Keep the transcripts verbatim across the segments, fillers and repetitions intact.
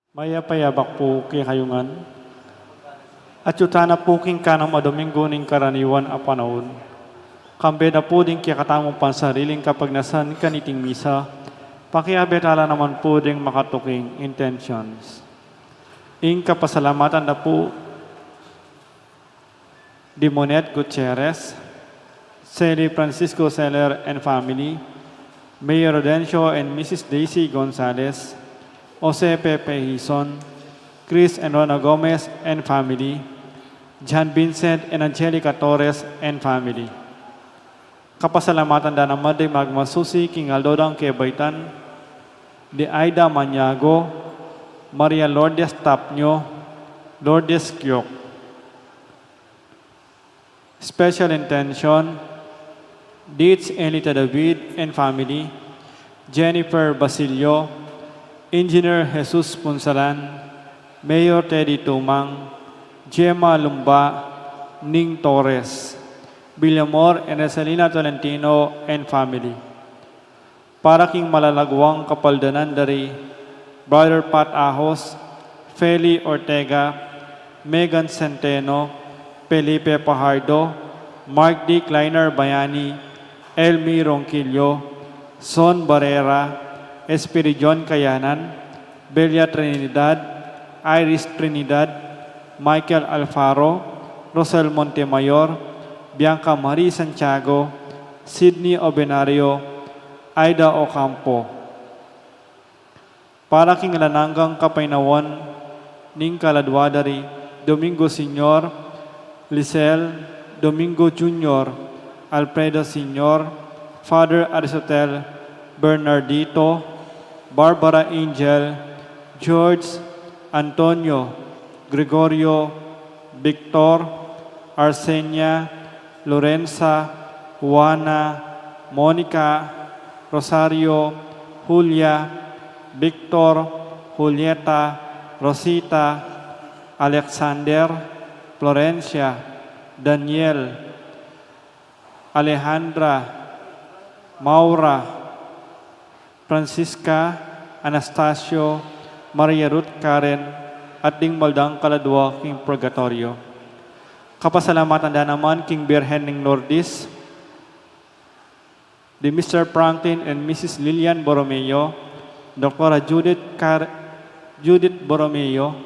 Mayap a abak pu kekayu ngan. Atiu tana pu king kanam a Domingo ning karaniwan a panaun. Kambe da pu ding kekatamung pansariling kapagnasan kaniting misa, pakiabe tala naman pu ding makatuking intentions. Ing kapasalamatan da pu di Monet Gutierrez, Sally Francisco Seller and family, Mayor Rodencio and Missus Daisy Gonzalez, Jose Pepe Hizon, Chris and Rona Gomez and family, John Vincent and Angelica Torres and family. Kapasalamatan da naman ding magmasusi king aldo dang kebaitan, di Aida Maniago, Maria Lourdes Tapnio, Lourdes Kiok. Special intention, Deeds Elita David and family, Jennifer Basilio, Engineer Jesus Punsalan, Mayor Teddy Tumang, Gemma Lumba, Ning Torres, Villamor and Rosalina Tolentino and family. Para king malalaguang kapaldanan dari Brother Pat Ahos, Feli Ortega, Megan Centeno, Felipe Pajardo, Mark D. Kleiner Bayani, Elmi Ronquillo, Son Barrera, Espiridion Kayanan, Belia Trinidad, Iris Trinidad, Michael Alfaro, Rosel Montemayor, Bianca Marie Santiago, Sydney Obenario, Aida Ocampo. Para king alang anggang kapaynawan ning kaladua dari Domingo Senior, Lisel, Domingo Junior, Alfredo Senior, Father Aristotel, Bernardito, Barbara Angel, George, Antonio, Gregorio, Victor, Arsenia, Lorenza, Juana, Monica, Rosario, Julia, Victor, Julieta, Rosita, Alexander, Florencia, Daniel, Alejandra, Maura, Francisca, Anastasio, Maria Ruth, Karen, at ding maldang kaladua king purgatoryo. Kapasalamatan da naman king Birhen ning Lourdes, di Mister Franklin and Missus Lilian Borromeo, Doktora Judith Car-, Judith Borromeo,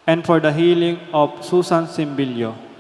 and for the healing of Susan Simbilio.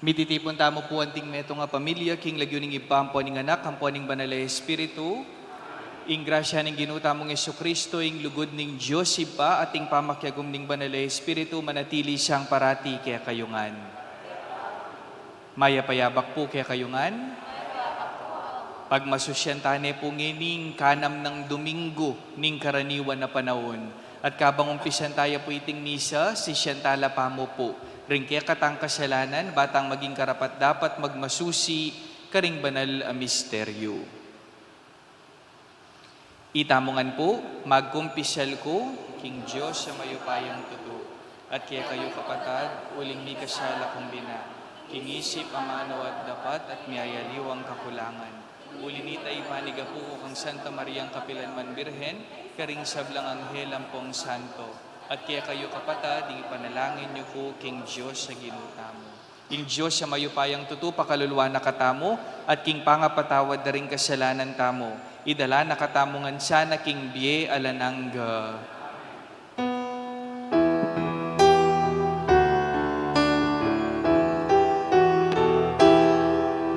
Mititipun tamu pu anting metung a pamilya, king lagyu ning Ibpa, ampo ning Anak, ampo ning Banal a Espiritu. Ing grasya ning Ginu tamung Jesucristo, ing lugud ning Dios Ibpa, at ing pamakiagum ning Banal a Espiritu, manatili siang parati kekayu ngan. Mayap a yabak pu kekayu ngan. Pagmasusyan tane pu ngening kanam nang Domingo ning karaniwan a panaun. At kabang umpisan taya pu iting misa, sisyan tala pamu pu ring kekatang kasalanan, ba tang maging karapat-dapat magmasusi karing banal a misteryu. Itamu ngan pu, magkumpisal ku king Dios a mayupayang tutu, at kekayu kapatad, uling mikasala kung bina, king isip, amanu at dapat, at miyayaliwang kakulangan. Uli nita, ipanigapu ku kang Santa Mariang kapilanman Birhen, karing sablang anghel ampong santo, at kekayu kapatad, ipanalangin yu ku king Dios a Ginu tamu. Ing Dios a mayupayang tutu pakaluluan na katamu, at king pangapatawad da ring kasalanan tamu, idala na katamu ngan sana king bie alang angga.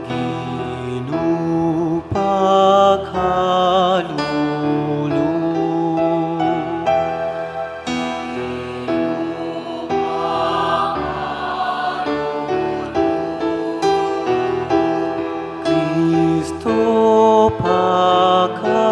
Ginu pakalulu. Kristo pakalulu.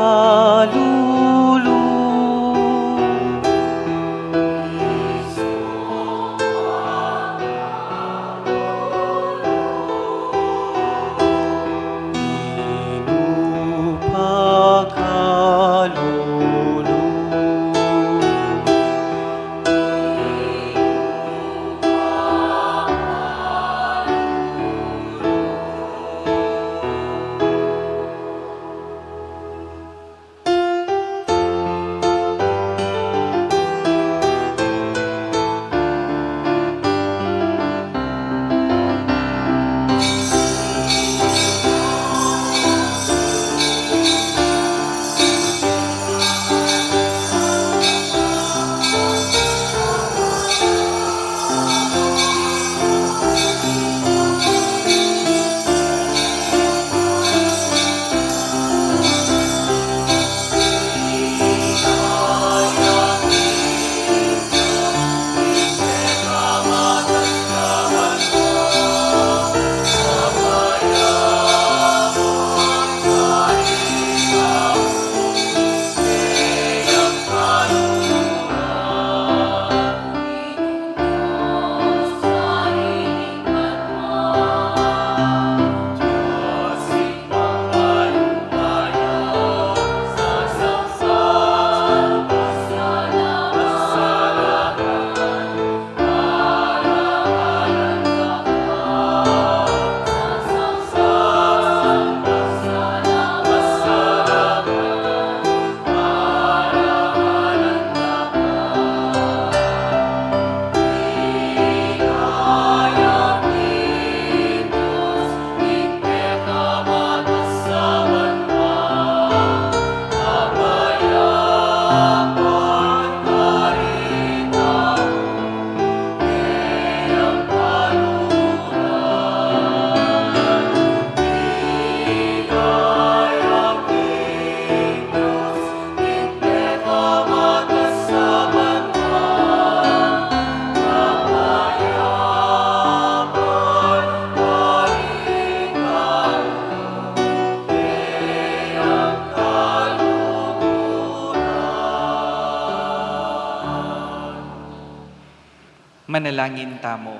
Manalangin tamu.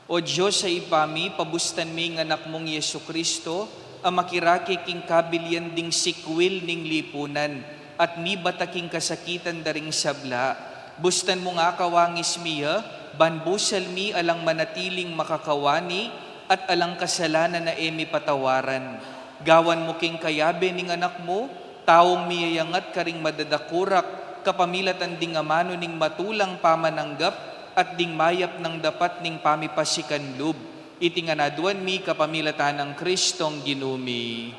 O Dios a Ibpa mi, pabustan me ing Anak mung Jesucristo, a makirake king kabilian ding sikwil ning lipunan, at mibata king kasakitan da ring sabla. Bustan mung akawangis mi ya, ban busal mi alang manatiling makakawani, at alang kasalanan a e mi patawaran. Gawan mu king kayabe ning Anak mu, taung miyayangat karing madadakurak, kapamilatan ding amanu ning matulang pamananggap, at ding mayap nang dapat ning pamipasikan lub. Iti ngan aduan mi kapamilatan nang Kristong Ginu mi.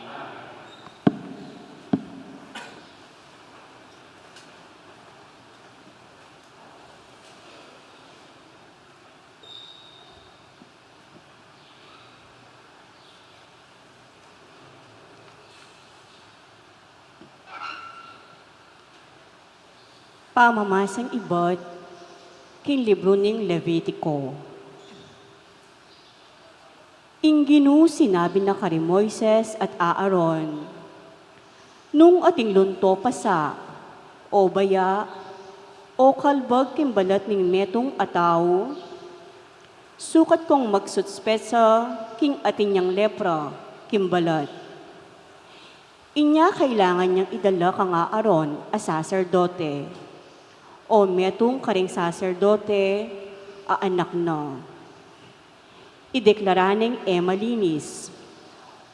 Pamamasang ibat king libru ning Levitiko. Ing Ginu sinabi na kari Moises at Aaron, nung ating lunto pa sa, o baya, o kalbag king balat ning metung a tau, sukat kong magsuspetsa king atin yang lepra king balat. Inya kailangan yang idala kang Aaron a saserdote, o metung karing saserdote a anak na. Ideklara neng e malinis,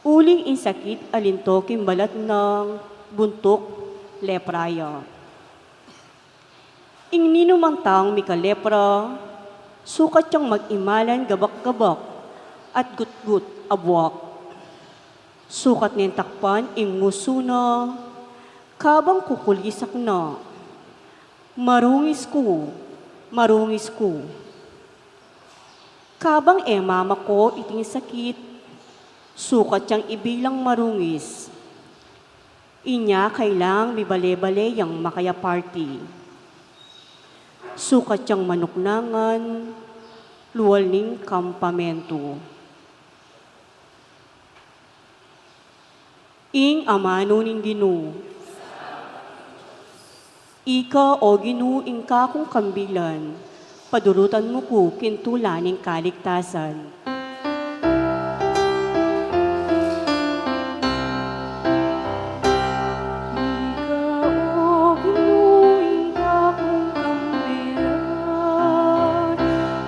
uling ing sakit a linto king balat nang buntuk lepra ya. Ing ninumang taung mikalepra, sukat yang mag-imalan gabak-gabak at gutgut a buak. Sukat neng takpan ing ngusu na, kabang kukulisak na, "Marungis ku, marungis ku." Kabang e mamako iting sakit, sukat yang ibilang marungis. Inya kailang mibale-bale yang makayaparti. Sukat yang manuknangan lual ning kampamentu. Ing amanu ning Ginu. Ika, o Ginu, ing kakung kambilan, padurutan mu ku king tula ning kaligtasan. Ika, o Ginu, ing kakung kambilan,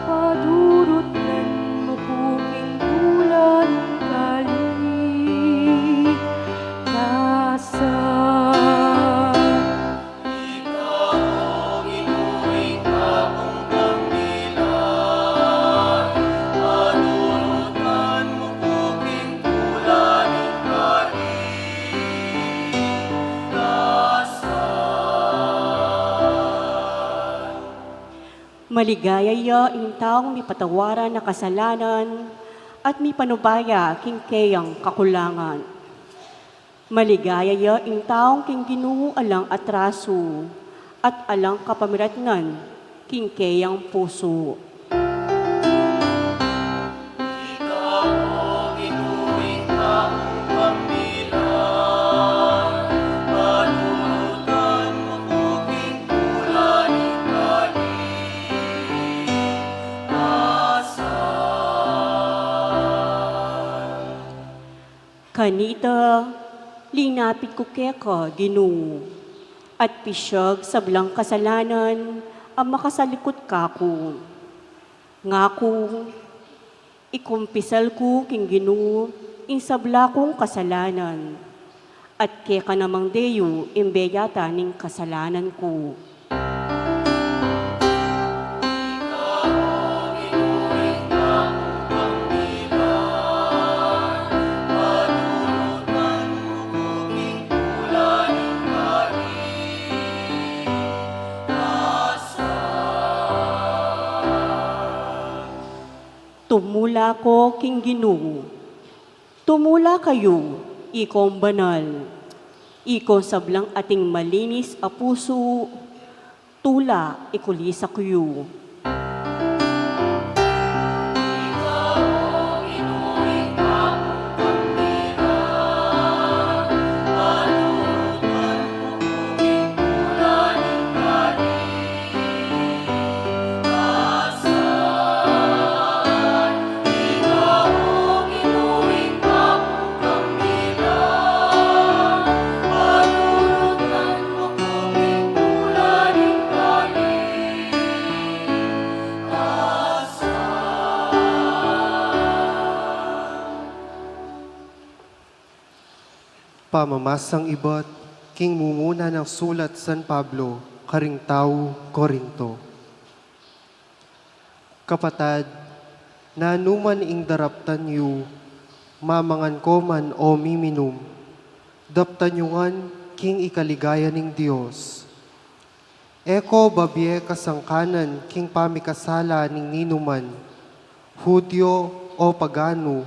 padurutan mu ku king tula ning kaligtasan. Maligaya ya ing taung mipatawaran na kasalanan at mipanubaya king keyang kakulangan. Maligaya ya ing taung king Ginu alang atrasu, at alang kapamiratnan king keyang pusu. Kanita, linapit ku keka, Ginu, at pisyag sablang kasalanan a makasalikut kaku. Ngaku, ikumpisal ku king Ginu ing sabla kung kasalanan, at keka namang deyu ing beyatan ning kasalanan ku. Tumula ko king Ginu. Tumula kayu, ikong banal, ikong sablang ating malinis a pusu, tula ikulisak yu. Pamamasang ibat king mumuna nang sulat San Pablo karing tau Corinto. Kapatad, nanu man ing daraptan yu, mamangan ko man o miminum, daptan yu ngan king ikaligaya ning Dios. E ko babie kasangkanan king pamikasala ning ninuman, Judio o paganu,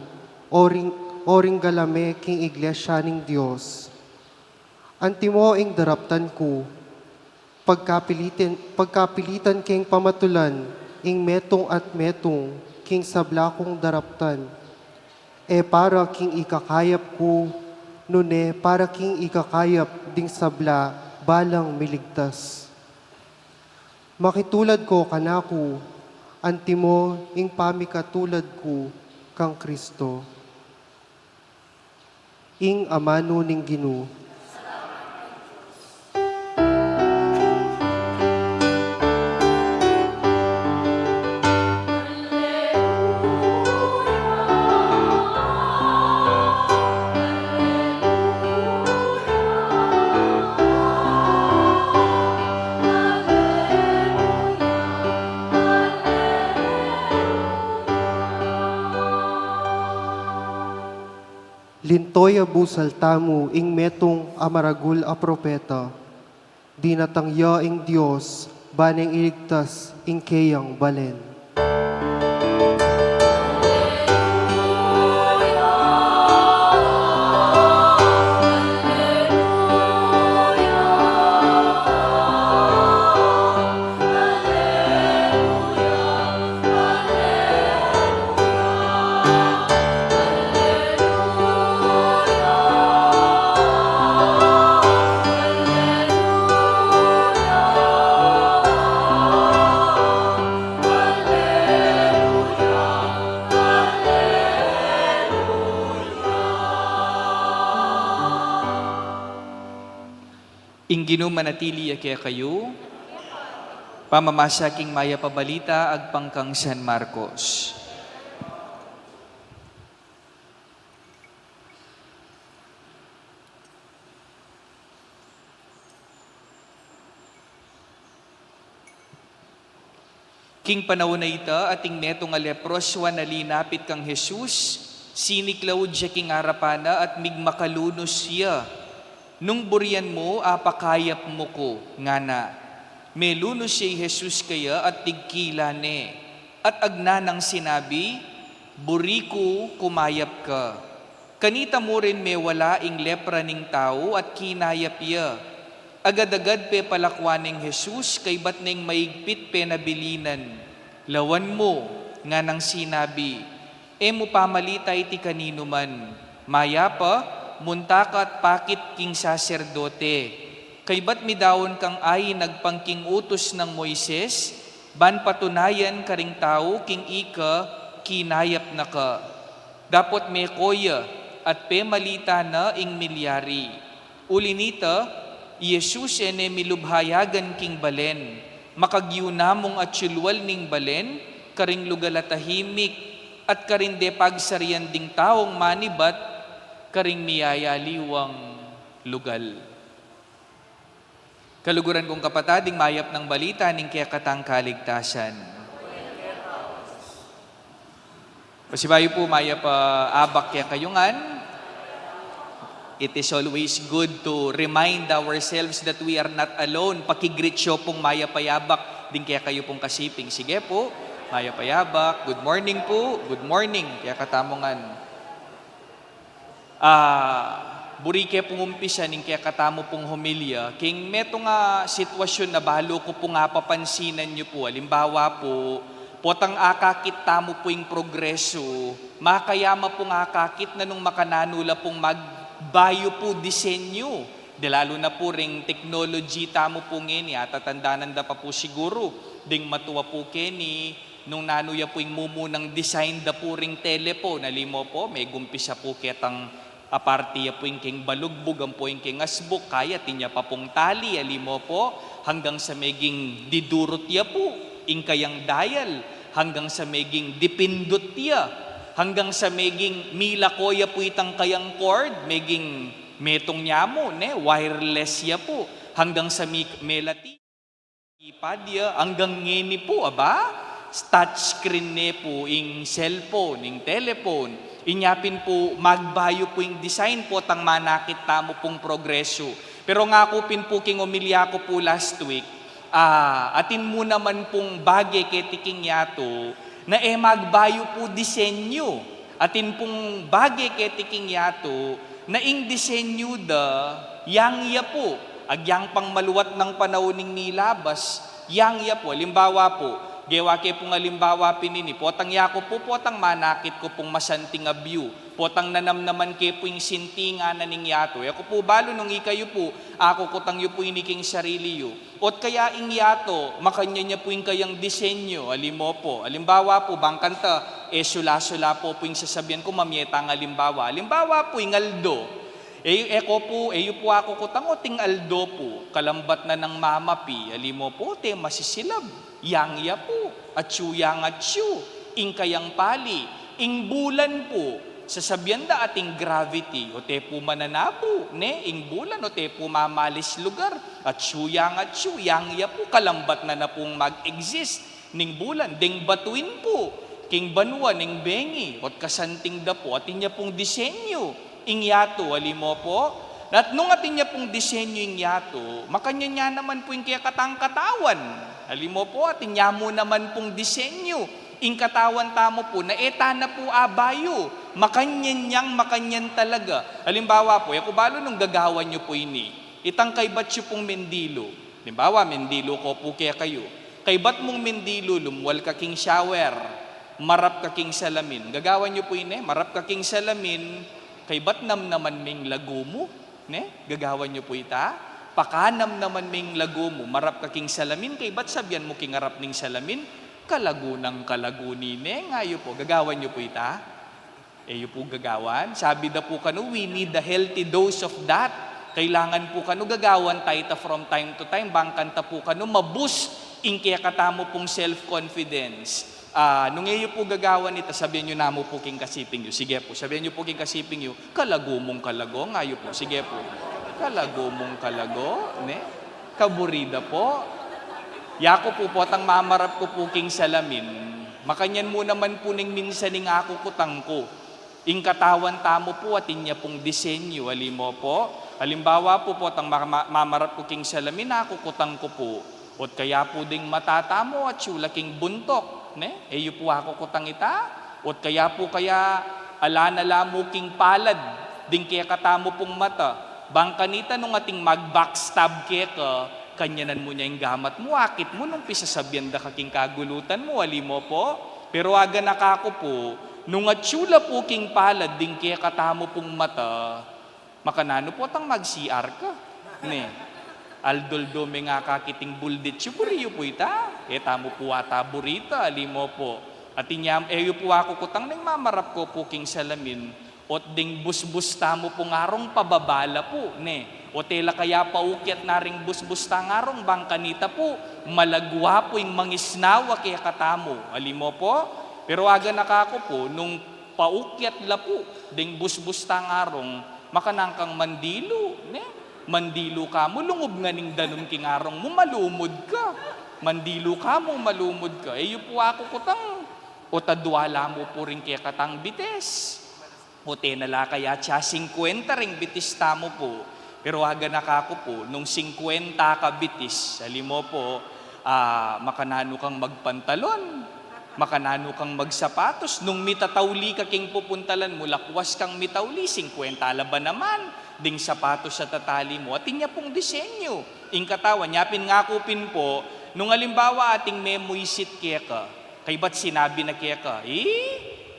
o ring, o ringgalame king iglesia ning Dios. Antimo ing daraptan ku, Pagkapilitan, pagkapilitan keng pamatulan ing metung at metung king sabla kung daraptan, e para king ikakayap ku, nune para king ikakayap ding sabla balang miligtas. Makitulad ko kanaku, antimo ing pamikatulad ku kang Kristo. Ing amanu ning Ginu. Linto ya busal tamu ing metung a maragul a propeta. Dinatang ya ing Dios, ba neng iligtas ing keyang balen. Ing Ginu manatili ya kekayu. Pamamasa king Mayap a Balita agpang kang San Marcos. King panaun a ita, ating metung a leproso a nalinapit kang Jesus, siniklaud ya king arapan na at migmakalunus ya. Nung burian mu, apakayap mu ku, ngana. Melunus ya i Jesus keya at digkila ne, at agna nang sinabi, "Buri ku, kumayap ka." Kanita mu rin mewala ing lepra ning tau at kinayap ya. Agad-agad pepalakwan neng Jesus kaybat neng maigpit penabilinan. "Lawan mu," nganang sinabi, "e mu pamalita iti kaninuman. Mayap a, munta ka at pakit king saserdote. Kaybat midaun kang ain agpang king utus nang Moises, ban patunayan karing tau king ika kinayap na ka." Dapot meko ya at pemalita na ing milyari. Uli nita, i Jesus e ne milubhayagan king balen, makagyu na mung atsulual ning balen karing lugal a tahimik, at karin de pagsarian ding taung manibat karing miyayaliwang lugal. Kaluguran kung kapatad, ing mayap nang balita ning kekatang kaligtasan. Pasibayu pu, mayap a abak kekayu ngan. It is always good to remind ourselves that we are not alone. Paki-greet yu pung mayap a abak ding kekayu pung kasiping. Sige pu, mayap a abak. Good morning pu. Good morning kekatamu ngan. Ah, buri ke pung umpisa ning kekatamu pung homilya, king metung a sitwasyun a balu ku pung apapansinan yu pu, alimbawa pu, potang akakit tamu pu ing progresu, makayama pung akakit na nung makananu la pung magbayu pu disenyu, de lalu na pu ring technology tamu pu ngeni, atatandanan da pa pu siguru ding matua pu keni, nung nanu ya pu ing mumunang design da pu ring telephone, ali mo pu, megumpisa pu ketang aparti ya pu ing keng balugbug ampo ing keng asbuk, kaya atin ya pa pung tali, ali mo pu, hanggang sa meging didurut ya pu ing kayang dial, hanggang sa meging dipindut ya, hanggang sa meging milako ya pu itang kayang cord, meging metung ya mu, ne, wireless ya pu, hanggang sa mi-, melati. Keypad ya, anggang ngeni pu, aba, touch screen ne pu ing cellphone, ing telephone. Inya pin pu, magbayu pu ing design potang manakit tamu pung progresu. Pero ngaku pin pu king omilya ku pu last week, ah, atin mu naman pung bage keti king yatu, na e magbayu pu disenyu. Atin pung bage keti king yatu, na ing disenyu da, yang ya pu. Agyang pang maluat nang panaun ing milabas, yang ya pu. Alimbawa pu, gewa ke pung alimbawa pin ini, potang yaku pu, potang manakit ku pung masanting a view, potang nanamnaman ke pu ing sintingan na ning yatu. E ku pu balu nung ikayu pu, akukutang yu pu ini king sarili yu. Ot kaya ing yatu, makanyan ya pu ing kayang disenyu, ali mo pu. Alimbawa pu, bang kanta, e sula-sula pu pu ing sasabian ku, mamye tang alimbawa. Alimbawa pu, ing aldo. E, e ko pu, e yu pu akukutang ot ing aldo pu, kalambat na nang mamapi, ali mo pu, ot e masisilab. Yang ya pu, atyu yang atyu, ing kayang pali, ing bulan pu, sasabian da ating gravity, ot e pu mananabu, ne, ing bulan, ot e pu mamalis lugar, atyu yang atyu, yang ya pu, kalambat na na pung mag-exist ning bulan, deng batuin pu, king banua ning bengi, ot kasanting da pu, atin ya pung disenyu ing yatu, ali mo pu. At nung atin ya pung disenyu ing yatu, makanyan ya naman pu ing kekatang katawan, ali mo pu, atin ya mu naman pung disenyu ing katawan tamu pu, na e ta na pu abayu, makanyan yang makanyan talaga. Alimbawa pu, e ku balu nung gagawan yu pu ini, itang kaybat yu pung mendilu. Alimbawa, mendilu ko pu kekayu. Kaybat mung mendilu, lumwal ka king shower, marap ka king salamin. Gagawan yu pu ini, marap ka king salamin, kaybat namnaman me ing lagu mu, ne? Gagawan yu pu ita? Pakanamnaman me ing lagu mu, marap ka king salamin, kaybat sabian mu king arap ning salamin, kalagu nang kalagu nine, nga yu pu. Gagawan yu pu ita? E yu pu gagawan. Sabi da pu kanu, we need a healthy dose of that. Kailangan pu kanu gagawan ta ita from time to time, bang kanta pu kanu ma-boost ing kekatamu pung self-confidence. Ah, nung e yu pu gagawan ita, sabian yu namu pu king kasiping yu. Sige pu, sabian yu pu king kasiping yu, kalagu mung kalagu, nga yu pu. Sige pu, kalagu mung kalagu, ne? Kaburi da pu. Yaku pu, potang mamarap ku pu king salamin, makanyan mu naman pu ning minsan ing akukutang ku. Ing katawan tamu pu atin ya pung disenyu, ali mo pu. Alimbawa pu, potang ma-, ma-, mamarap ku king salamin, akukutang ku pu. Ot kaya pu ding mata tamu atyu la king buntuk, ne? E yu pu akukutang ita? Ot kaya pu kaya ala na la mu king palad ding kekatamu pung mata. Bang kanita nung ating mag-backstab keka, kanyanan mu ne ing gamat mu, akit mu nung pisasabian da ka king kagulutan mu, ali mo pu. Pero aganaka ku pu, nung atyu la pu king palad ding kekatamu pung mata, makananu potang mag-C R ka, ne? Aldo-aldo me nga kakiting buldit yu, buri yu pu ita? E tamu pu ata burita, ali mo pu. Atin ya, e yu pu akukutang ning mamarap ku pu king salamin, ot ding busbus tamu pung arung pababa la pu, ne? Ot e la kaya paukyat na ring busbus tang arung, bang kanita pu, malagwa pu ing mangisnawa kekatamu, ali mo pu. Pero aganaka ku pu, nung paukyat la pu ding busbus tang arung, makananu kang mandilu, ne? Mandilu ka mu, lungub ngan ing danum king arung mu, malumud ka. Mandilu ka mu, malumud ka. E yu pu akukutang, ot adwa la mu pu ring kekatang bitis. Ot e na la kaya atya singkwenta ring bitis tamu pu. Pero aganaka ku pu, nung singkwenta ka bitis, ali mo pu, ah, makananu kang magpantalon, makananu kang magsapatos, nung mitatauli ka king pupuntalan mu, lakwas kang mitauli, singkwenta la ba naman ding sapatos a tatali mu. Atin ya pung disenyu ing katawan. Nya pin ngaku pin pu, nung alimbawa ating memuisit keka, kaybat sinabi na keka, "E,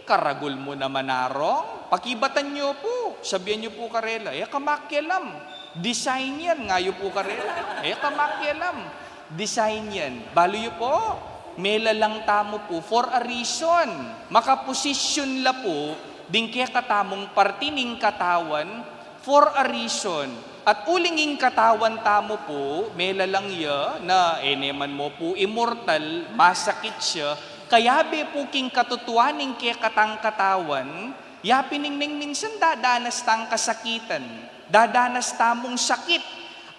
karagul mu naman arung." Pakibatan yu pu, sabian yu pu karela, "E ka makialam. Design yan," nga yu pu karela. "E ka makialam. Design yan." Balu yu pu, melalang tamu pu for a reason. Makaposisyon la pu ding kekatamung parti ning katawan for a reason. At uling ing katawan tamu pu, melalang ya na, e ne man mu pu immortal, masakit ya, kayabe pu king katutuan ning kekatang katawan, ya pin ing neng minsan dadanas tang kasakitan, dadanas tamung sakit.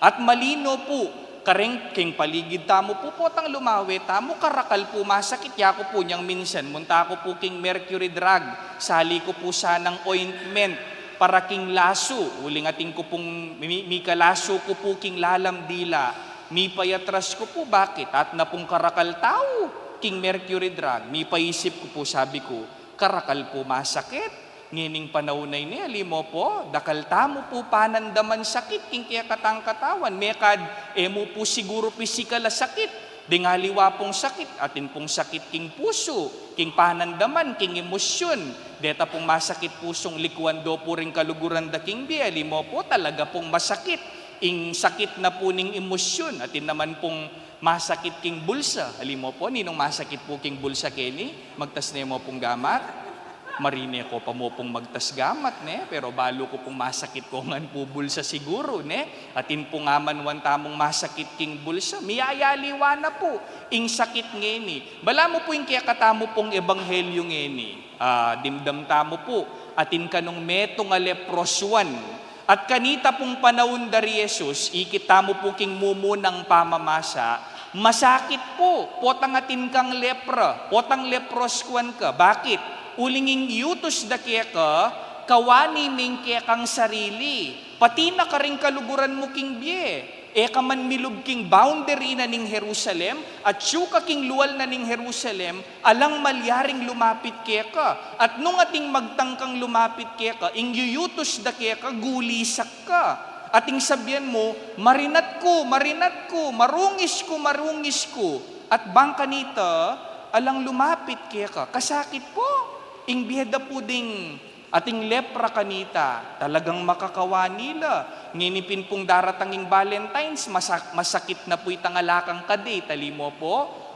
At malino pu, kareng king paligid tamu pu, potang lumawe tamu, karakal pu masakit. Yaku pu nyang minsan, munta ku pu king Mercury Drug, sali ku pu sanang ointment para king lasu, uling atin ku pung mi-, mikalasu ku pu king lalam dila, mipayatras ku pu, bakit? At na pung karakal tau king Mercury Drug. Mipaisip ku pu, sabi ku, karakal pu masakit. Ngening panaun a ini, ali mo pu, dakal tamu pu panandaman sakit king kekatang katawan. Mekad e mu pu siguru pisikal a sakit, deng aliwa pung sakit, atin pung sakit king pusu, king panandaman, king emosyun. Deta pung masakit pusung likuan do pu ring kaluguran da king bie, ali mo pu, talaga pung masakit ing sakit na pu ning emosyun. Atin naman pung masakit king bulsa. Ali mo pu, ninung masakit pu king bulsa keni? Magtas ne mo pung gamat. Marine ko pa mo pung magtas gamat, ne? Pero balu ku pung masakit ko ngan pu bulsa siguru, ne? Atin pu nga man wan tamung masakit king bulsa. Miyayaliwa na pu ing sakit ngeni. Balamu pu ing kekatamu pung ebanghelyu ngeni. Ah, dimdam tamu pu, atin kanung metung a leprosuan. At kanita pung panaun da ri Jesus, ikit tamu pu king mumunang pamamasa, masakit pu, potang atin kang lepra, potang leprosuan ka. Bakit? Uling ing yutus da keka, kawani me ing kekang sarili, pati na karing kaluguran mu king bie. E ka man milub king boundary na ning Jerusalem, atyu ka king lual na ning Jerusalem, alang malyaring lumapit keka. At nung ating magtangkang lumapit keka, ing yuyutus da keka, gulisak ka. Ating sabian mu, "Marinat ku, marinat ku, marungis ku, marungis ku." At bang kanita, alang lumapit keka. Kasakit pu, ing bie da pu ding ating lepra kanita, talagang makakawani la. Ngeni pin pung daratang ing Valentine's, masak-, masakit na pu itang ala kang ka-date, ali mo pu.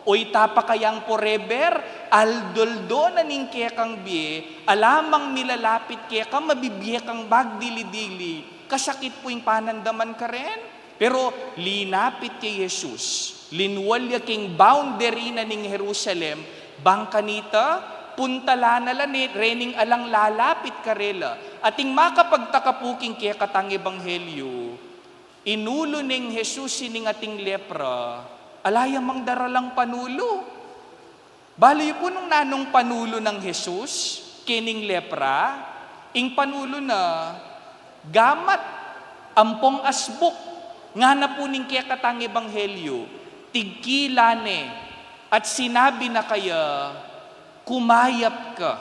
O ita pa kayang forever, aldo-aldo na ning kekang bie, ala mang milalapit keka, mabibie kang bagdili-dili. Kasakit pu ing panandaman karen. Pero linapit ya i Jesus, linual ya king boundary na ning Jerusalem, bang kanita, puntalan na la ne, rening alang lalapit karela. Ating makapagtaka pu king kekatang ebanghelyu, inulu neng Jesus ining ating lepra, ala ya mang daralang panulu. Balu yu pu nung nanung panulu nang Jesus kening lepra? Ing panulu na, gamat ampong asbuk. Ngana pu ning kekatang ebanghelyu, tigkila ne at sinabi na kaya, "Kumayap ka."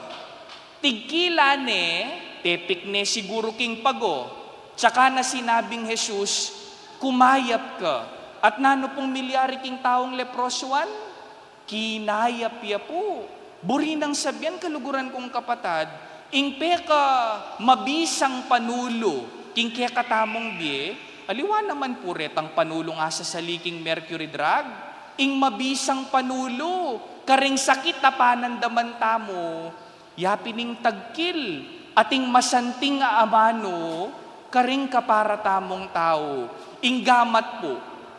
Tigkila ne, tepik ne siguru king pago. Tsaka na sinabing Jesus, "Kumayap ka." At nanu pung milyari king taung leprosuan? Kinayap ya pu. Buri nang sabian, kaluguran kung kapatad, ing peka mabisang panulu king kekatamung bie, aliwa naman pu retang panulung asasali king mercury drug, ing mabisang panulu karing sakit a panandaman tamu, ya pin ing tagkil, ating masanting a amanu karing kapara tamung tau. Ing gamat pu,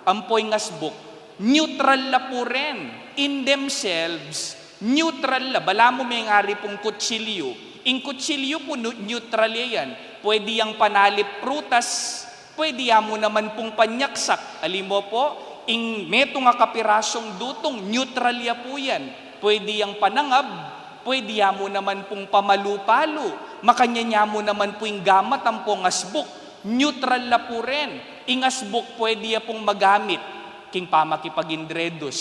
ampo ing asbuk, neutral la pu ren, in themselves, neutral la. Balamu mengari pung kutsilyu. Ing kutsilyu pu, nu-, neutral ya yan. Pwede yang panalip prutas, pwede ya mu naman pung panyaksak. Ali mo pu, ing metung a kapirasung dutung, neutral ya pu yan. Pwede yang panangab, pwede ya mu naman pung pamalu-palu. Makanyan ya mu naman pu ing gamat ampong asbuk, neutral la pu ren. Ing asbuk pwede ya pung magamit king pamakipag-indredus,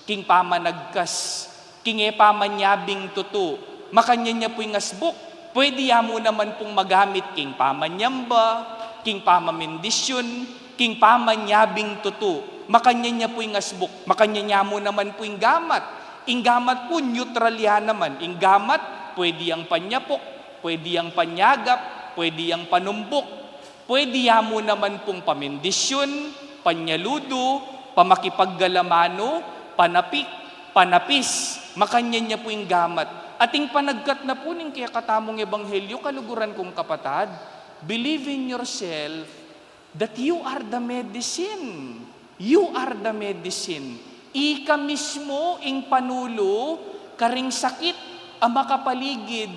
king pamanagkas, king e pamanyabing tutu. Makanyan ya pu ing asbuk, pwede ya mu naman pung magamit king pamanyamba, king pamamendisyon, king pamanyabing tutu. Makanyan ya pu ing asbuk, makanyan ya mu naman pu ing gamat. Ing gamat pu, neutral ya naman. Ing gamat, pwede yang panyapuk, pwede yang panyagap, pwede yang panumbuk. Pwede ya mu naman pung pamendisyon, panyaludu, pamakipaggalamanu, panapik, panapis. Makanyan ya pu ing gamat. Ating panagkat na pu ning kekatamung ebanghelyu, kaluguran kung kapatad, believe in yourself that you are the medicine. You are the medicine. Ika mismu ing panulu karing sakit a makapaligid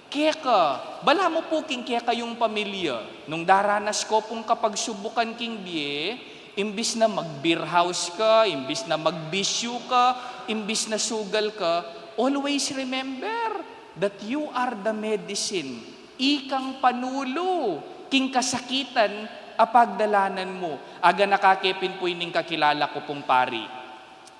keka. Balamu pu king kekayung pamilya, nung daranas ko pung kapagsubukan king bie, imbis na mag-beer house ka, imbis na magbisyu ka, imbis na sugal ka, always remember that you are the medicine. Ikang panulu king kasakitan a pagdalanan mu. Aganaka ke pin pu ining kakilala ku pung pari.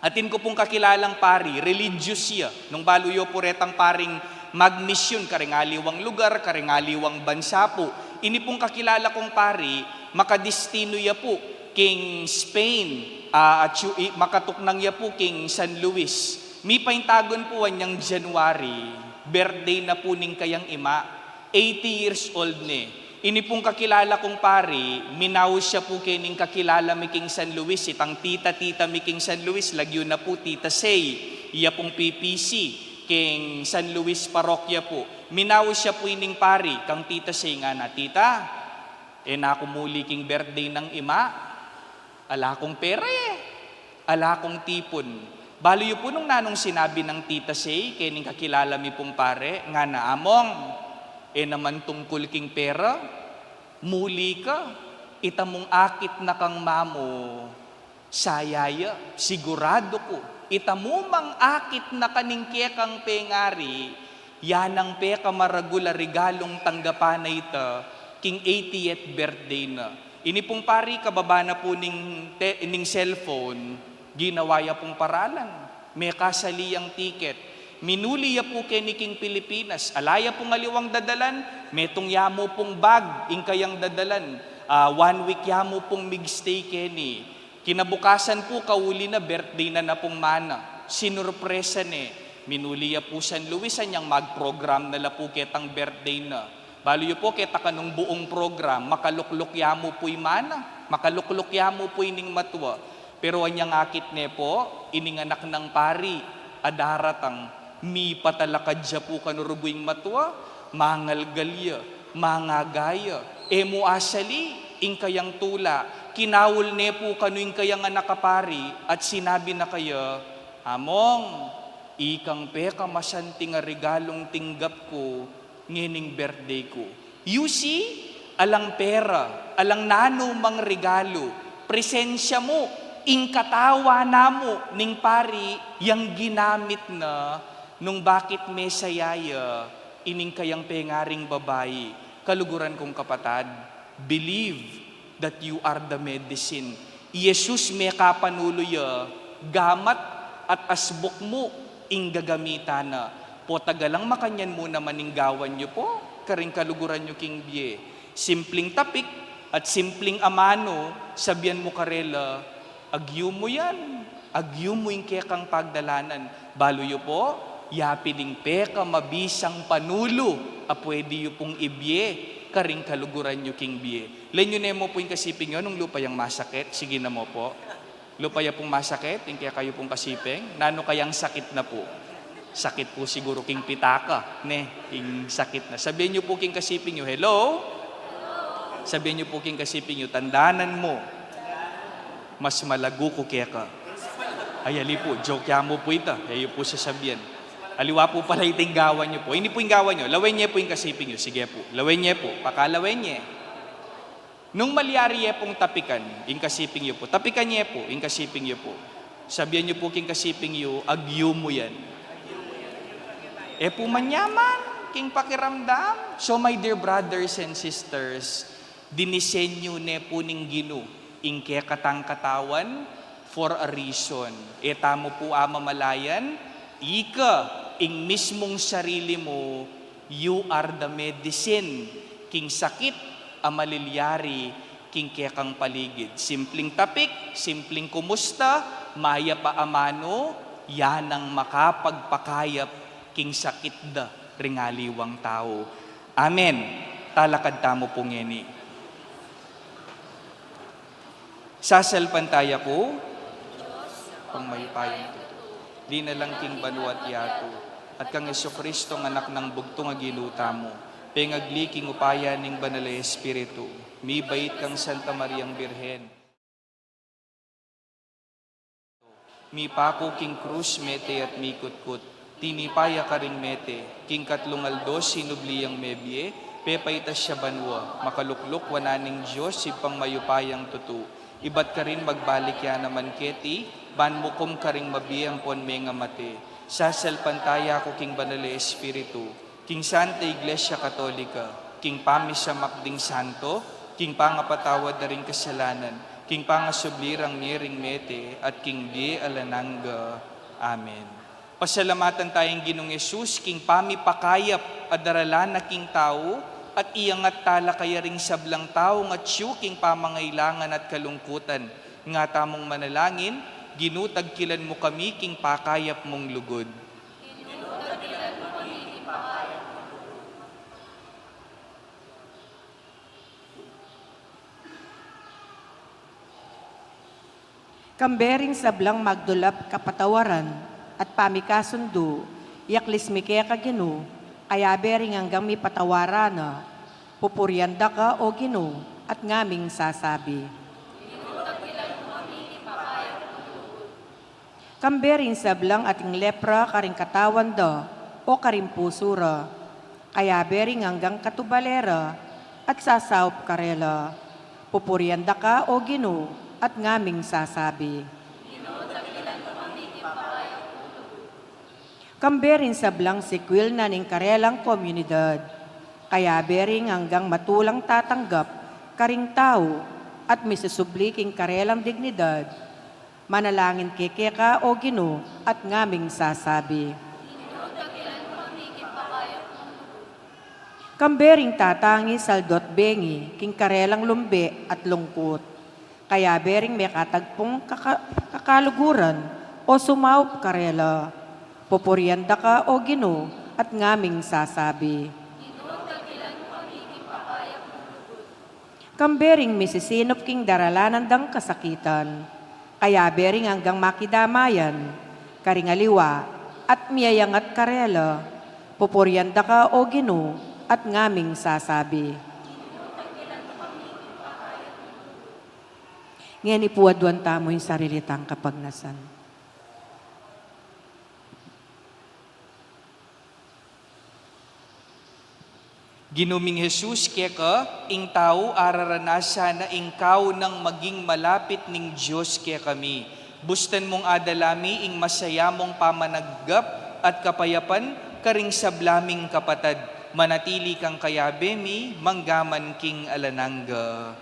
Atin ku pung kakilalang pari, religious ya. Nung balu yu pu retang paring magmisyun karing aliwang lugar, karing aliwang bansa pu. Ini pung kakilala kung pari, makadestinu ya pu king Spain, ah, at yu-, i-, makatuknang ya pu king San Luis. Mipaintagun pu anyang January, birthday na pu ning kayang ima, eighty years old ne. Ini pung kakilala kung pari, minaus ya pu kening kakilala mi king San Luis, itang tita-tita mi king San Luis, lagyu na pu Tita Say, iya pung P P C king San Luis Parokya pu. Minaus ya pu ining pari kang Tita Say, ngana, "Tita, e na ku muli king birthday nang ima. Ala kung pera e. Ala kung tipun." Balu yu pu nung nanung sinabi nang Tita Say kening kakilala mi pung pari, ngana, "Among, e naman tungkul king pera. Muli ka, ita mung akit na kang mamu, saya ya, siguradu ku, ita mu mang akit na ka ning kekang pengari, ya nang pekamaragul a regalung tanggapan na ita king eightieth birthday na." Ini pung pari, kababa na pu ning te-, ning cellphone, ginawa ya pung paralan. Mekasali yang tiket. Minuli ya pu keni king Pilipinas. Ala ya pung aliwang dadalan, metung ya mu pung bag ing kayang dadalan. Ah, one week ya mu pung mig-stay keni. Kinabukasan pu, kauli na, birthday na na pung mana. Sinurpresa ne. Minuli ya pu San Luis, anyang mag-program na la pu ketang birthday na. Balu yu pu, keta kanung buung program, makalukluk ya mu pu i mana, makalukluk ya mu pu ining matua. Pero anyang akit ne pu, ining anak nang pari a daratang, mipatalakad ya pu kanu rugu ing matua, mangalgal ya, mangaga ya, e mu asali ing kayang tula. Kinaul ne pu kanu ing kayang anak a pari at sinabi na kaya, "Among, ikang pekamasanting a regalung tinggap ku ngening birthday ku." You see, alang pera, alang nanu mang regalu, presensya mu, ing katawan na mu ning pari, yang ginamit na nung bakit mesaya ya ining kayang pengaring babai. Kaluguran kung kapatad, believe that you are the medicine. I Jesus mekapanulu ya, gamat at asbuk mu ing gagamitan na. Potagalang makanyan mu naman ing gawan yu pu karing kaluguran yu king bie. Simpling tapik at simpling amanu, sabian mu karela, "Agyu mu yan, agyu mu ing kekang pagdalanan." Balu yu pu, ya pin ing pekamabisang panulu a pwede yu pung ibie karing kaluguran yu king bie. Lenyu ne mu pu ing kasiping yu, nung lupa yang masakit, sige na mu pu. Lupa ya pung masakit ing kekayu pung kasiping, nanu kayang sakit na pu? Sakit pu siguru king pitaka, ne? Ing sakit na. Sabian yu pu king kasiping yu, "Hello?" Sabian yu pu king kasiping yu, "Tandanan mu, mas malagu ku keka." Ay, ali pu, joke ya mu pu ita. E yu pu sasabian. Aliwa pu pala iting gawan yu pu. Ini pu ing gawan yu. Lawen ye pu ing kasiping yu. Sige pu. Lawen ye pu. Pakalawen ye. Nung malyari ye pung tapikan ing kasiping yu pu, tapikan ye pu ing kasiping yu pu. Sabian yu pu king kasiping yu, "Agyu mu yan." E pu manyaman king pakiramdam. So, my dear brothers and sisters, dinisenyu ne pu ning Ginu ing kekatang katawan for a reason. E tamu pu amamalayan, ika ing mismung sarili mu, you are the medicine king sakit a malilyari king kekang paligid. Simpling tapik, simpling kumusta, mayap a amanu, ya nang makapagpakayap king sakit da ring aliwang tau. Amen. Talakad tamu pu ngeni. Sasalpantaya ku, pang mayupayang tutu, linalang king banua at yatu, at kang Jesucristo, anak nang bugtung a Ginu tamu, pengagli king upaya ning Banal a Espiritu, mibait kang Santa Mariang Birhen, mipaku king krus mete at mikutkut, tinipa ya karing mete, king katlung aldo sinubli yang mebie, pepaitas ya banua, makalukluk wanan ning Dios Ibpang mayupayang tutu, ibat karin magbalik ya naman keti, ban mukum karing mabie ampon mengamate. Sasalpantaya ku king Banal a Espiritu, king Santa Iglesia Katolika, king pamisamak ding santo, king pangapatawad da ring kasalanan, king pangasubli rang mie ring mete, at king bie alang angga. Amen. Pasalamatan taya ing Ginung Jesus king pamipakayap a daralan na king tau, at iyangat tala kaya ring sablang tau ngatsu king pamangailangan at kalungkutan. Nga tamung manalangin, Ginu, tagkilan mu kami king pakayap mung lugud. Kambe ring sablang magdulap kapatawaran at pamikasundu, yaklis mi keka Ginu, kayabe ring anggang mipatawaran na, pupurian da ka, O Ginu, at ngaming sasabi. Kambe ring sablang ating lepra karing katawan da o karing pusu ra, kayabe ring anggang katubale ra at sasaup karela, pupurian da ka, O Ginu, at ngaming sasabi. Kambe ring sablang sikwil na ning karelang komunidad, kayabe ring anggang matulang tatanggap karing tau at misusubli king karelang dignidad, manalangin ke keka, O Ginu, at ngaming sasabi. Kambe ring tatangi, saldu at bengi king karelang lumbe at lungkut, kayabe ring mekatagpung kaka-, kakaluguran o sumaup karela, pupurian da ka, O Ginu, at ngaming sasabi. Kambe ring misisinup king daralanan dang kasakitan, kayabe ring anggang makidamayan karing aliwa at miyayangat karela, pupurian da ka, O Ginu, at ngaming sasabi. Ngeni pu, aduan tamu ing sarili tang kapagnasan. Ginu ming Jesus, keka ing tau araranasan na ing kaunang maging malapit ning Dios kekami. Bustan mung adala mi ing masaya mung pamanagap at kapayapan karing sabla ming kapatad. Manatili kang kayabe mi, manggaman king alang angga.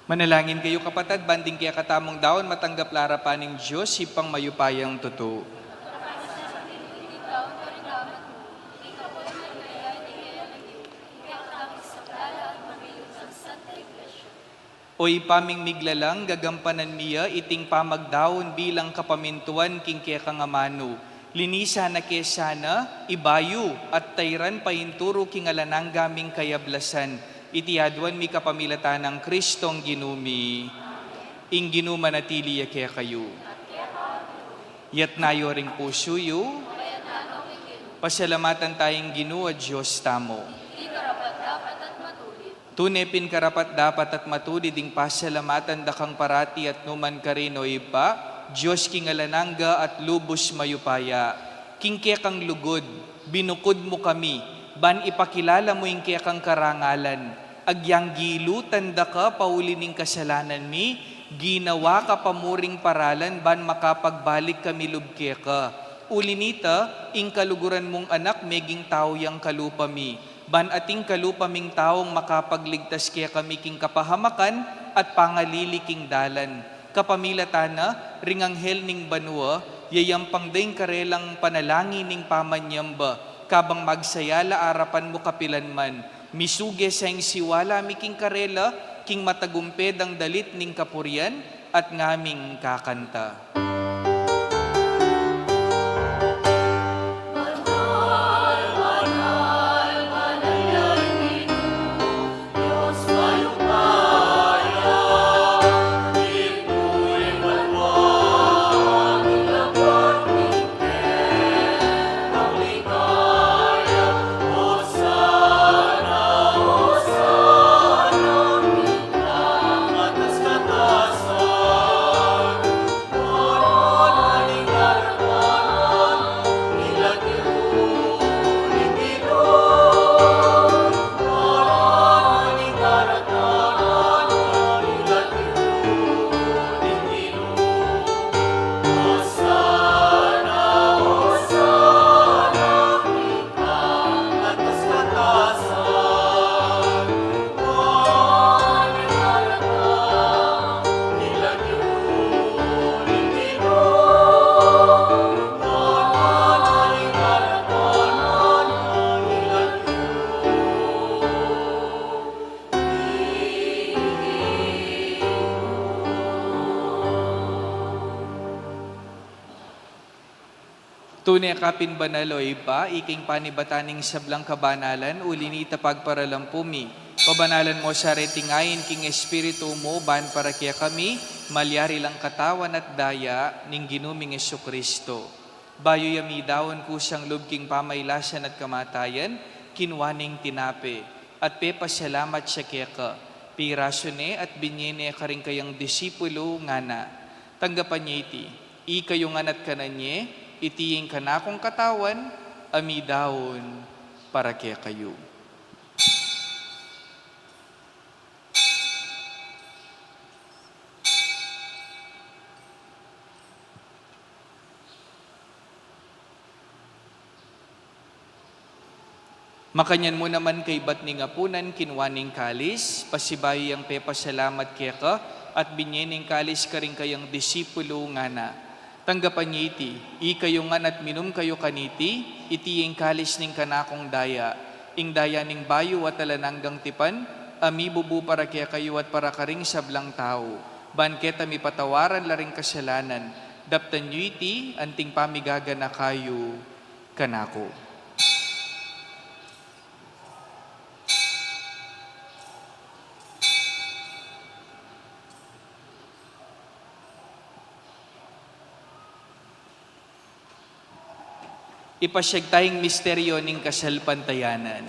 Manalangin kayu, kapatad, ban ding kekatamung daun matanggap la arapan ning Dios, Ibpang mayupayang tutu. O Ibpa ming miglalang, gagampanan mi ya iting pamagdaun bilang kapamintuan king kekang amanu. Linisan na ke sana, ibayu, at tairan painturu king alang angga ming kayablasan. Iti aduan mi kapamilatan nang Kristong Ginu mi. Ing Ginu manatili ya kekayu. Yatna yu ring pusu yu. Pasalamatan taya ing Ginu a Dios tamu. Tune pin karapat-dapat at matulid ing pasalamatan da kang parati at nukarin man, O Ibpa, Dios king alang angga at lubus mayupaya. King kekang lugud, binukud mu kami, ban ipakilala mu ing kekang karangalan. Agyang gilutan da ka pauli ning kasalanan mi, ginawa ka pa mu ring paralan ban makapagbalik kami lub keka. Uli na nita, ing kaluguran mung Anak meging tau yang kalupa mi. Ban ating kalupa ming taung makapagligtas kekami king kapahamakan at pangalili king dalan. Kapamilatan na ring anghel ning banua, yayampang da ing karelang panalangin ning pamanyamba, kabang magsaya la arapan mu kapilan man. Misuge sa ing siwala mi king karela, king matagumpe dang dalit ning kapurian, at ngaming kakanta. Tune ka pin banal, O Ibpa, ika ing panibatan ning sablang kabanalan, uli na nita pagparalampu mi. Pabanalan mu sa reting ain king Espiritu mu, ban para kekami malyari lang katawan at daya ning Ginu ming Jesucristo. Bayu ya midaun kusang lub king pamailasan at kamatayan, kinua ne ing tinape, at pepasalamat ya keka, pirasu ne at binye ne karing kayang disipulu, ngana: Tanggapan ye iti, ikayu ngan at kanan ye, iti ing kanakung katawan, a midaun para kekayu. Makanyan mu naman kaybat ning apunan, kinua ne ing kalis, pasibayu yang pepasalamat keka, at binye ne ing kalis karing kayang disipulu, ngana: Tanggapan ye iti, ikayu ngan at minum kayu kaniti, iti ing kalis ning kanakung daya, ing daya ning bayu at alang anggang tipan, a mibubu para kekayu at para karing sablang tau, ban keta mipatawaran la ring kasalanan. Daptan yu iti anting pamigaganaka yu kanaku. Ipasyag taya ing misteryo ning kasalpantayanan.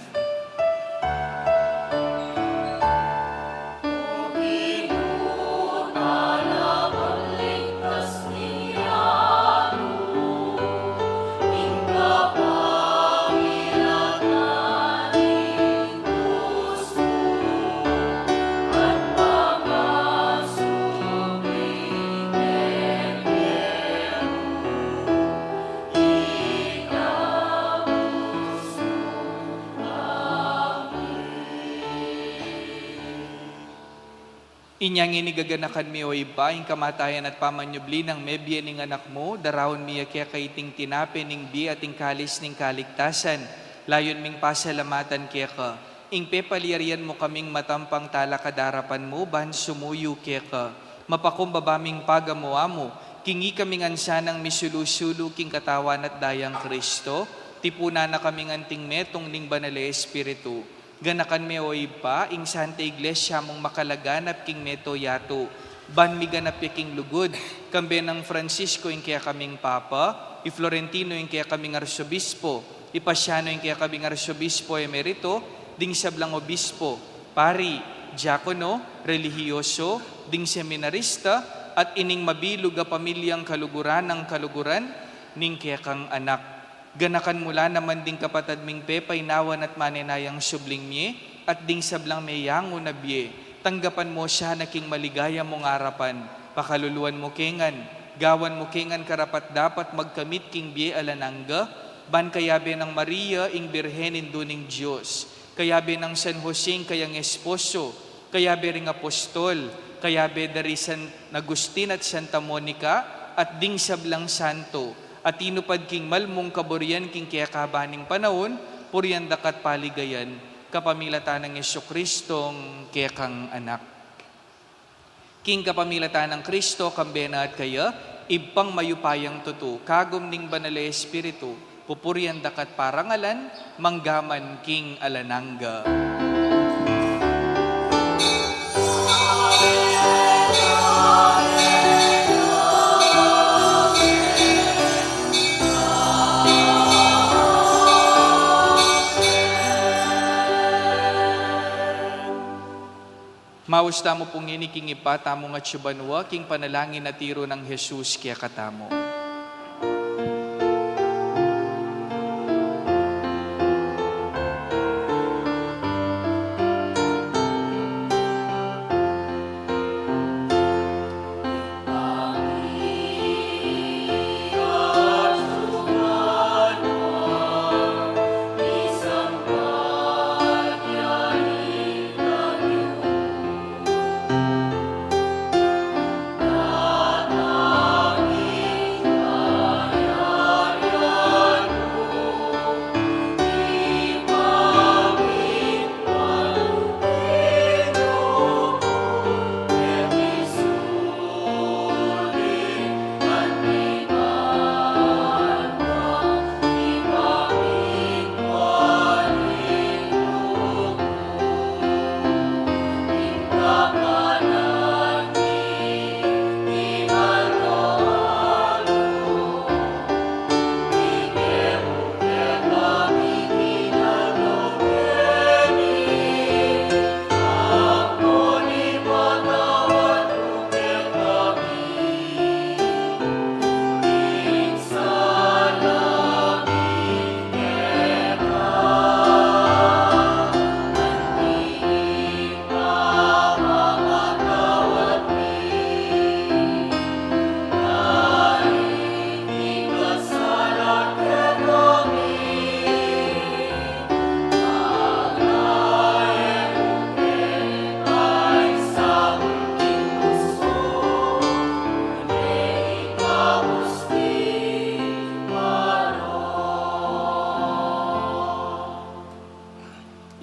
Inya ngeni gaganakan mi, o Ibpa, ing kamatayan at pamanyubli nang mebie ning Anak mu, daraun mi ya keka iting tinape ning bie at ing kalis ning kaligtasan, layun ming pasalamatan keka, ing pepalyarian mu kaming matampang talakad king arapan mu, ban sumuyu keka. Mapakumbaba ming pagamu-amu, king ikami ngan sanang misulu-sulu king katawan at dayang Kristo, tipunan na kaming anting metung ning Banal a Espiritu. Ganakan me, o Ibpa, ing Santa Iglesia mung makalaganap king mabilug a yatu, ban miganap ya king lugud, kambe nang Francisco ing kekaming Papa, i Florentino ing kekaming Arsobispo, i Pasiano ing kekaming Arsobispo Emerito, ding sablang obispo, pari, diakono, relihiyoso, ding seminarista, at ining mabilug a pamilyang kaluguran nang kaluguran ning kekang Anak. Ganakan mu la naman ding kapatad ming pepainawan at manenayang subling mie, at ding sablang meyangu na bie. Tanggapan mu sana king maligaya mung arapan, pakaluluan mu ke ngan, gawan mu ke ngan karapat-dapat magkamit king bie alang angga, ban kayabe nang Maria, ing Birhen Indu ning Dios, kayabe nang San Jose ing kayang esposo, kayabe ring apostol, kayabe da ri San Agustin at Santa Monica, at ding sablang santo, a tinupad king malmung kaburian king kekaban ning panaun, purian da ka at paligayan, kapamilatan nang Jesucristong kekang Anak. King kapamilatan nang Kristo, kambe na at kaya, Ibpang mayupayang tutu, kagum ning Banal a Espiritu, pupurian da ka at parangalan, manggaman king alang angga. Maus tamu pung ini king Ibpa tamung atsu banua, king panalangin a tiru nang Jesus kekatamu.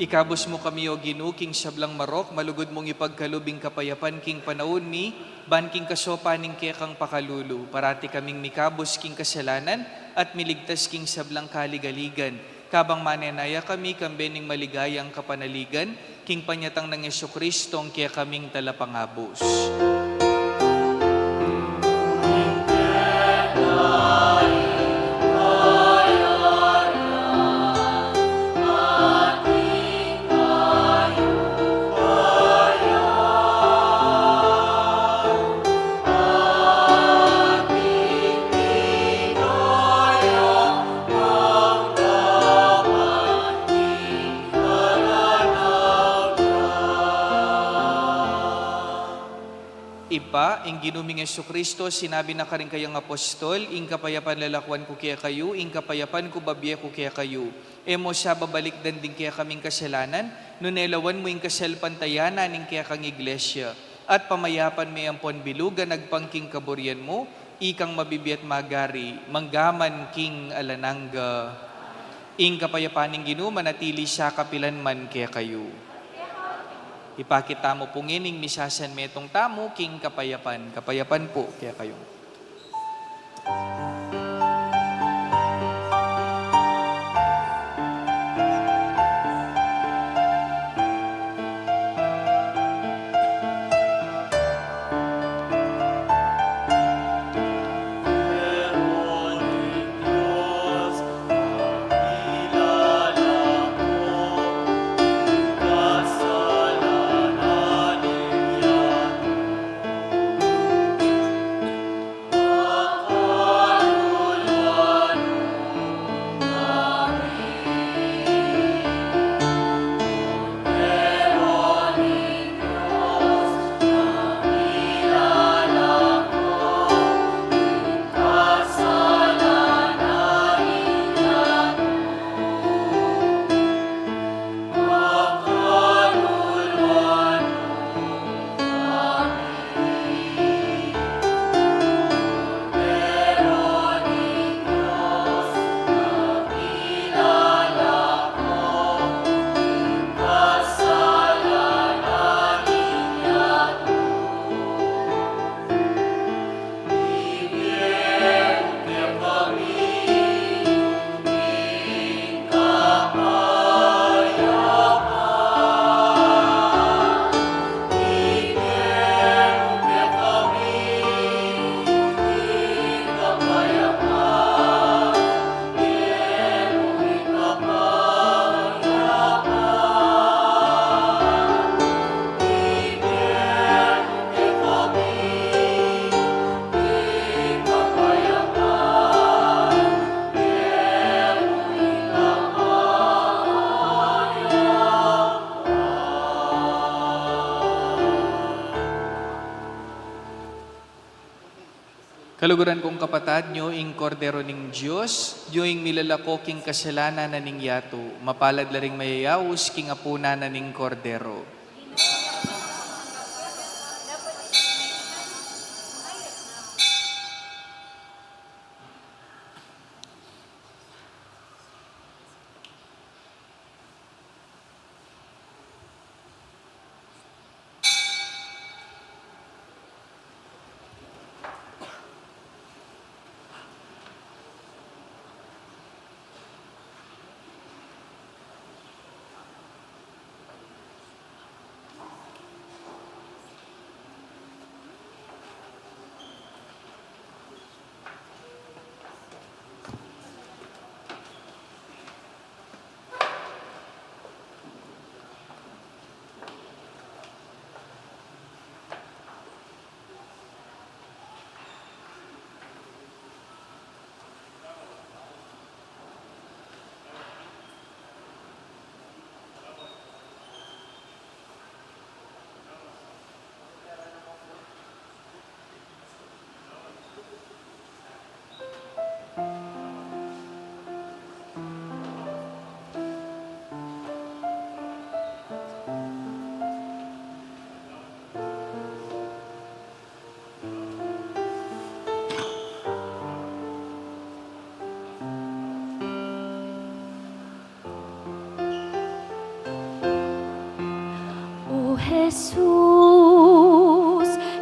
Ikabus mu kami, O Ginu, king sablang marok, malugud mung ipagkalub ing kapayapan king panaun mi, ban king kasopan ning kekang pakalulu, parati kaming mikabus king kasalanan, at miligtas king sablang kaligaligan. Kabang manenaya kami, kambe ning maligayang kapanaligan, king panyatang nang Jesucristong kekaming Talapangabus. Ibpa, ing Ginu ming Jesucristo, sinabi na karing kayang apostol, ing kapayapan lalakuan ku kekayu, ing kapayapan ku babie ku kekayu. E mu sa babalikdan ding kekaming kasalanan, nune lawan mu ing kasalpantayanan ning kekang Iglesia. at pamayapan me ampon bilugan agpang king kaburian mu, ikang mabibie at magari, manggaman king alang angga. Ing kapayapan ning Ginu manatili ya kapilan man kekayu. Ipakit tamu pu ngening misasan metung tamu king kapayapan. Kapayapan pu kekayu. Kaluguran kung kapatad, nyo ing Kordero ning Dios, nyo ing milalako king kasalanan na ning yatu. Mapalad la ring mayayaus king apunan na ning Kordero. O Jesus,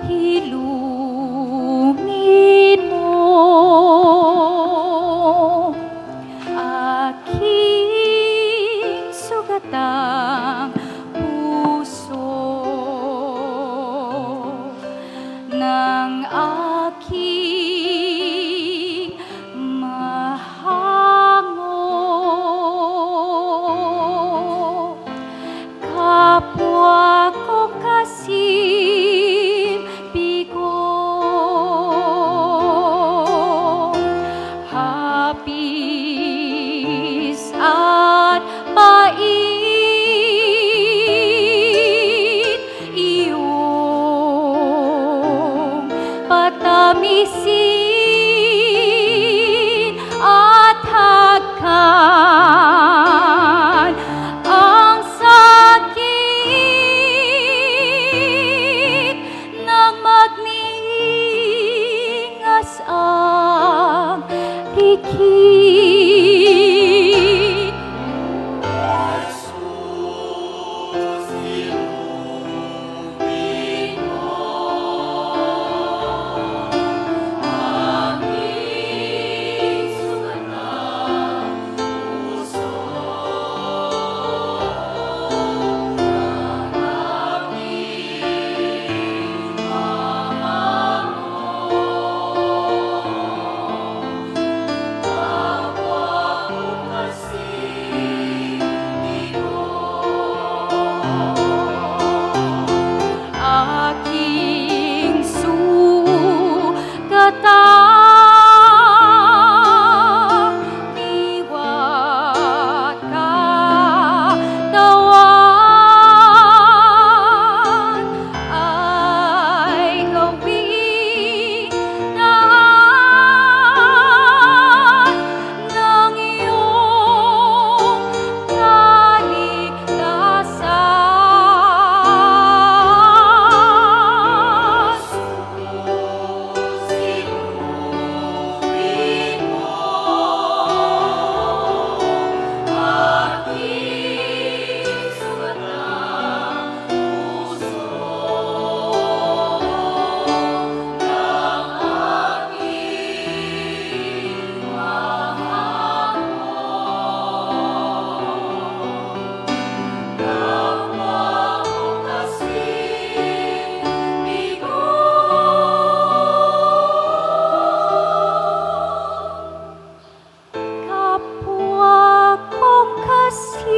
ilumin mo aking sugatang puso nang aking mahango. Kapwa kong kasi Sipigo.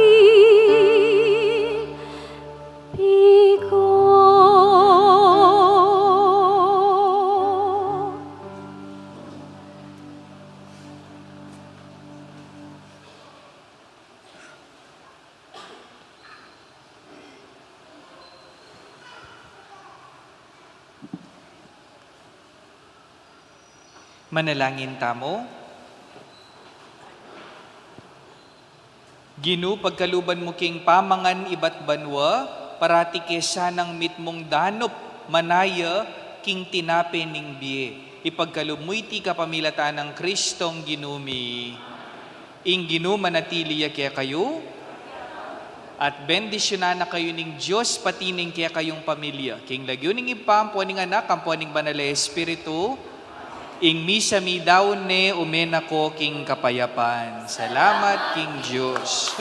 Manalangin tamu. Ginu, pagkaluban mu king pamangan ibat banua, parati ke sanang mitmung danup manaya king tinape ning bie. Ipagkalub mu iti kapamilatan nang Kristong Ginu mi. Ing Ginu manatili ya kekayu, at bendisyunan na kayu ning Dios pati ning kekayung pamilya. King lagyu ning Ibpa, ampo ning Anak, ampo ning Banal a Espiritu. Ing misa mi daun ne, ume na ko king kapayapan. Salamat king Dios.